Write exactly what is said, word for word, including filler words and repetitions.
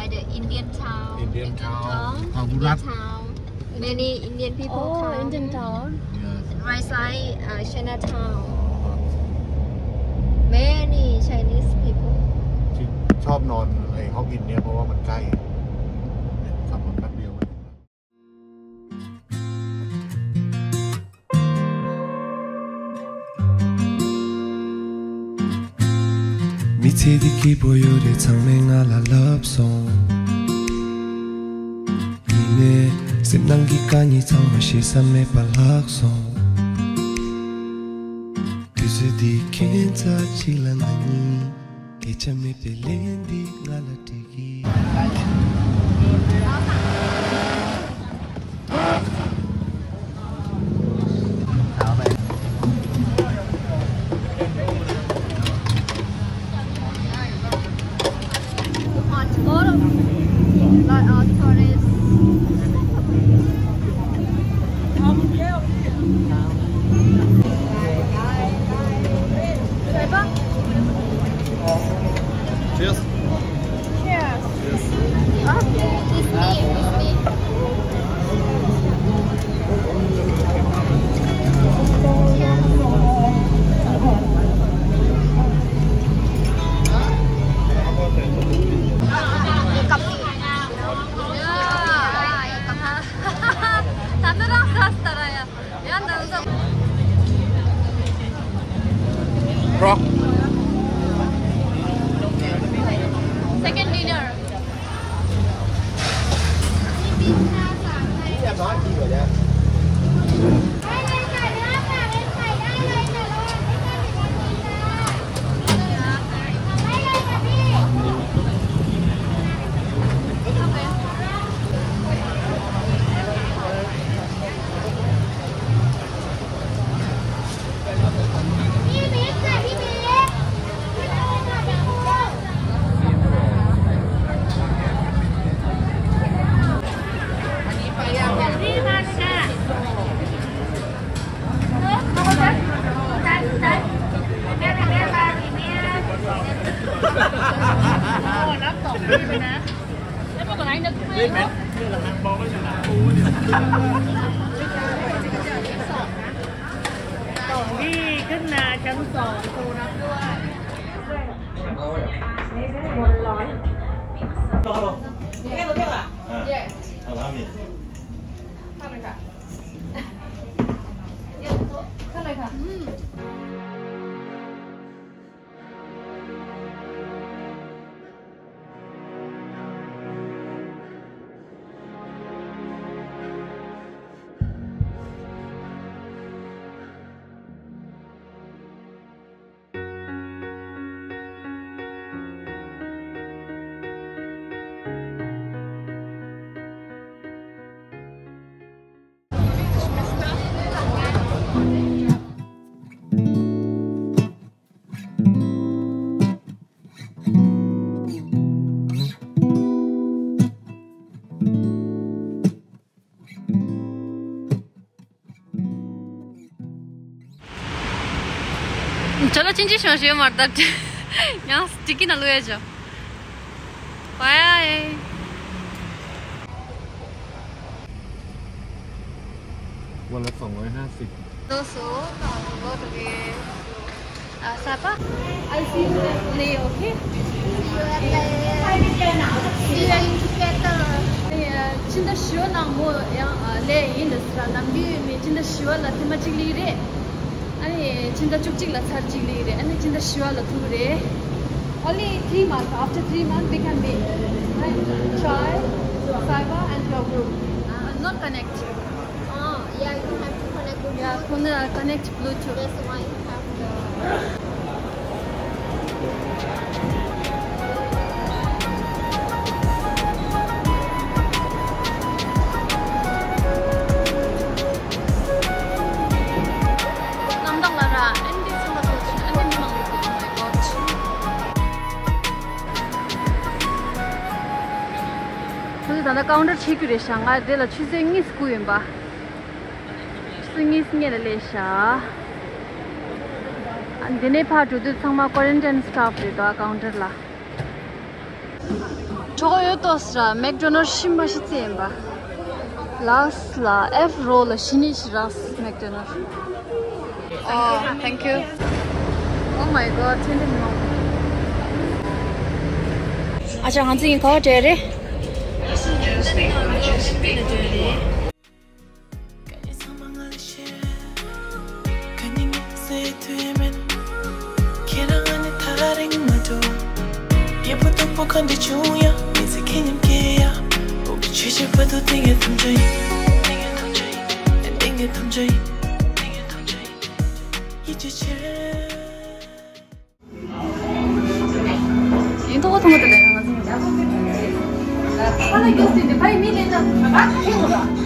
The Indian town. Indian town. Indian town. Many Indian people. Oh, come. Indian town. Yes. Right side, uh, Chinatown. Many Chinese people. ที่ชอบนอนไอ้ฮอกอินเนี่ยเพราะว่ามันใกล้ขับรถแป๊บเดียว མི་ཚེ་འདི་སྐྱིད་པོ་ཡོད་རེད། ཚང་མས་ང་ལ་ལབ་སོང་། ཡིན་ནའི་སེམས་ནང་གི་དཀའ་ངལ་ཚང་མ་ཤེས་ས་མེད་པ་ལྷག་སོང་། དུས་ཚོད་འདི་ཁྱད་མཚར་ཅིག་ལ་ང་གཉིས། སྐད་ཆ་མེད་པའི་ལན་འདི་ང་ལ་སྤྲད་ཀྱི། Cheers. Cheers. Cheers. Okay, it's me, it's me. Rock. Second dinner. ཅ་ལག་ཅིན་ཅི་ཤོང་ཞེས་མར་བརྡབས་ཏེ་ཡང་ཏི་ཀི་ན་ལུ་ཡ་ཇོ། བ་ཡ་ཨེ། ཝ་ལ་སོང་ཝ་ཧ་སི། དོ་སོ་དང་ལོ་དུ་གེ། ཨ་ས་པ། I'll see you later, okay? See you later. See you together. ཕྱི་ཟླ་བཞི་པ་ནང་མོ་ཡང་ལས་ཡིན་འདི་ཟེར་ནམ་རྒྱུན་མི་ཕྱི་ཟླ་བཞི་པ་ལ་ཐེངས་མ་གཅིག་ལས་རེད། ཨ་ནི་ཕྱི་ཟླ་བཅུ་གཅིག་ལ་ཚར་གཅིག་ལས་རེད། ཨ་ནི་ཕྱི་ཟླ་བཞི་པ་ལ་ཐུག་རེད། Only three months. After three months, we can meet. Right? Chai, Saiba, and your group. Uh, not connect. Oh, yeah, you have to connect Bluetooth. Yeah, connect, connect Bluetooth. That's why you have to. རྣམ་དག་ལ་ར་ཨན་ཏི་སེམས་པ་ཚོ་ཆེ་ཨན་ཏི་མི་མང་པོ་འདུག Oh my God. ཁོ་ཚོ་ད་ལྟ་ཀའུན་ཊར་ཕྱེ་རྒྱུ་རེད་ཤག་ང་དེ་ལ་ཆུ་ཚོད་གཉིས་སུ་བསྐུར་ཡིན་པ། ཆུ་ཚོད་གཉིས་སུ་སྔོན་ལ་སླེབས་ཤག་ཨ་འདི་ནས་ཕར་འགྲོ་དུས་ཚང་མ་ཀོ་རན་ཊིན་སི་ཊཱཕ་རེད་འདུག་ཀའུན་ཊར་ལ། ཆོག་གི་ ཏོག་ཙམ་ར་མེག་ཌོ་ནལ་ཤི་མ་ཤི་ཙེ་ཡིན་པ། ལགས་ལ་ཨེཕ་རོ་ལ་ཤི་ནི་ཤི་རགས་མེག་ཌོ་ནལ། Oh, thank you. Oh my god, ཐུན་ཐུན་མོ། ཨ་ཅག་ང་ཚོ་ཡིན་ག་བ་འབྲེལ་རེད། ཡིན་ཐོག་ཐོག་ཏུ་ལས་ང་ཚོ་ཁ་ལ་རྒྱོབ་ཟིན་ཏེ་ཕ་ཡི་མི་ལས་ཀྱང་ང་ཁ་ཁེ་མོ་ལ།